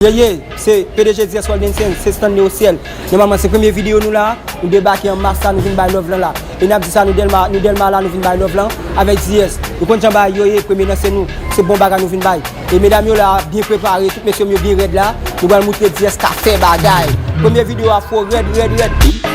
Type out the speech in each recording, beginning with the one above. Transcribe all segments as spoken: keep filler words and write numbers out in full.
Ye, ye, se P D G D S World and Sense, se Stanley Ociel. Nòmalman, se premye videyo nou la, nou debake an mas la, nou vin bay love lan la. E n ap di sa, nou Dèlma, nou Dèlma la, nou vin bay love lan avèk D S. Nou konn jan bagay yo ye, premye nan se nou, se bon bagay nou vin bay. E medam yo la, byen prepare, tout mesye m yo byen rèd la, nou pral moutre D S ka fè bagay. Premye videyo afro rèd, rèd, rèd.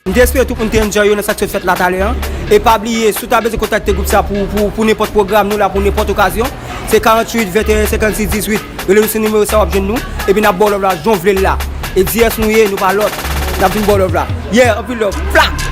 M te espere tout moun te enjoy yo nan sa k sot fèt la talè an. E pa bliye, si w ta bezwen kontakte gwoup sa pou, pou, pou nenpòt pwogram, nou la pou nenpòt okazyon. Se karanntuit venteyen senkannsis dizuit. Rele nou sou nimewo sa, w ap jwenn nou. Epi n ap ba w love la, jan w vle l la. E D S nou ye, nou pa lòt. N ap vin ba w love la. Yeah, anpil love. Flak!